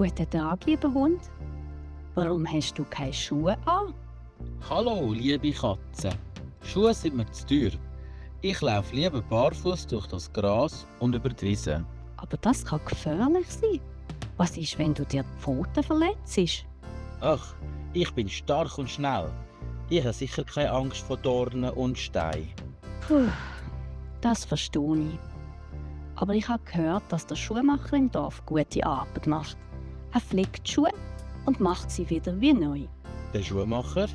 Guten Tag, lieber Hund. Warum hast du keine Schuhe an? Hallo, liebe Katze. Schuhe sind mir zu teuer. Ich laufe lieber barfuß durch das Gras und über die Wiese. Aber das kann gefährlich sein. Was ist, wenn du dir die Pfoten verletzt? Ach, ich bin stark und schnell. Ich habe sicher keine Angst vor Dornen und Steinen. Puh, das verstehe ich. Aber ich habe gehört, dass der Schuhmacher im Dorf gute Arbeit macht. Er flickt die Schuhe und macht sie wieder wie neu. Der Schuhmacher?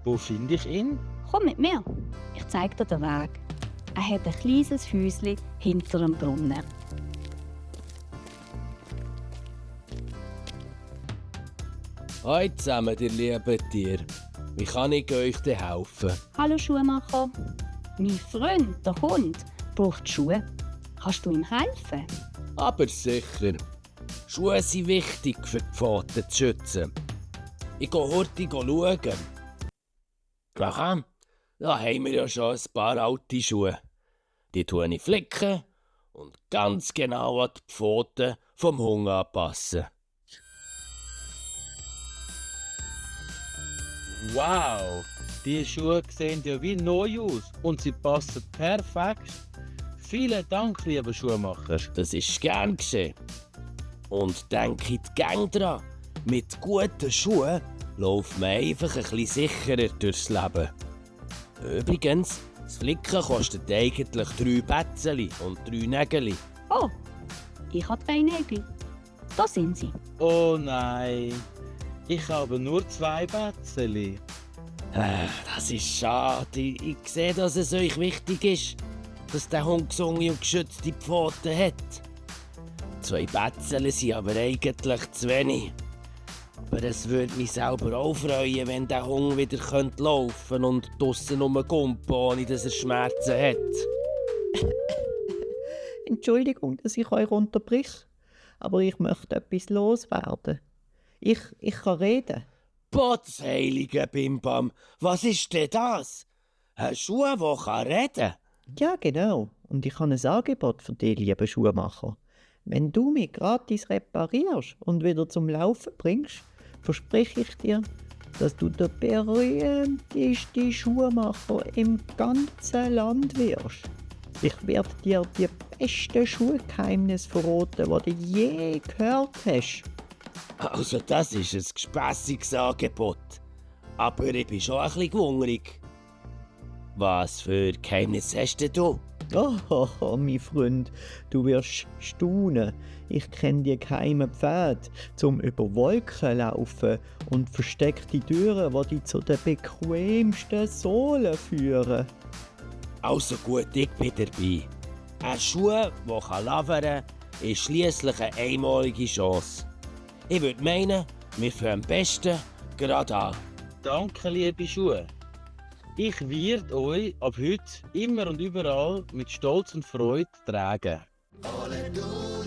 Wo finde ich ihn? Komm mit mir, ich zeige dir den Weg. Er hat ein kleines Häuschen hinter dem Brunnen. Hallo zusammen, ihr lieben Tiere. Wie kann ich euch denn helfen? Hallo Schuhmacher. Mein Freund, der Hund, braucht Schuhe. Kannst du ihm helfen? Aber sicher. Schuhe sind wichtig, für die Pfoten zu schützen. Ich gehe heute schauen. Aha, da haben wir ja schon ein paar alte Schuhe. Die tue ich flicken und ganz genau an die Pfoten vom Hund anpassen. Wow, die Schuhe sehen ja wie neu aus und sie passen perfekt. Vielen Dank, lieber Schuhmacher. Das ist gern geschehen. Und denkt gern dran, mit guten Schuhen läuft man einfach ein bisschen sicherer durchs Leben. Übrigens, das Flicken kostet eigentlich 3 Bätzeli und 3 Nägel. Oh, ich habe 3 Nägel. Da sind sie. Oh nein, ich habe nur 2 Bätzeli. Das ist schade. Ich sehe, dass es euch wichtig ist, dass der Hund gesunde und geschützte Pfoten hat. 2 Bätzeli sind aber eigentlich zu wenig. Aber es würde mich selber auch freuen, wenn der Hund wieder laufen und draussen rumkumpen, ohne dass er Schmerzen hat. Entschuldigung, dass ich euch unterbrich, aber ich möchte etwas loswerden. Ich kann reden. Potsheilige Bimbam, was ist denn das? Ein Schuh, der reden kann? Ja, genau. Und ich habe ein Angebot für dich, lieber Schuhmacher. Wenn du mich gratis reparierst und wieder zum Laufen bringst, verspreche ich dir, dass du der berühmteste Schuhmacher im ganzen Land wirst. Ich werde dir die besten Schuhgeheimnisse verraten, die du je gehört hast. Also das ist ein gespässiges Angebot. Aber ich bin schon ein bisschen hungrig. Was für Geheimnisse hast denn du? Oh, mein Freund, du wirst staunen. Ich kenne die geheimen Pfade zum über Wolken laufen und versteckte Türen, die dich zu den bequemsten Sohlen führen. Also gut, ich bin dabei. Ein Schuh, der lavern kann, ist schliesslich eine einmalige Chance. Ich würde meinen, wir fangen am besten gerade an. Danke, liebe Schuhe. Ich werde euch ab heute immer und überall mit Stolz und Freude tragen. Alleluia.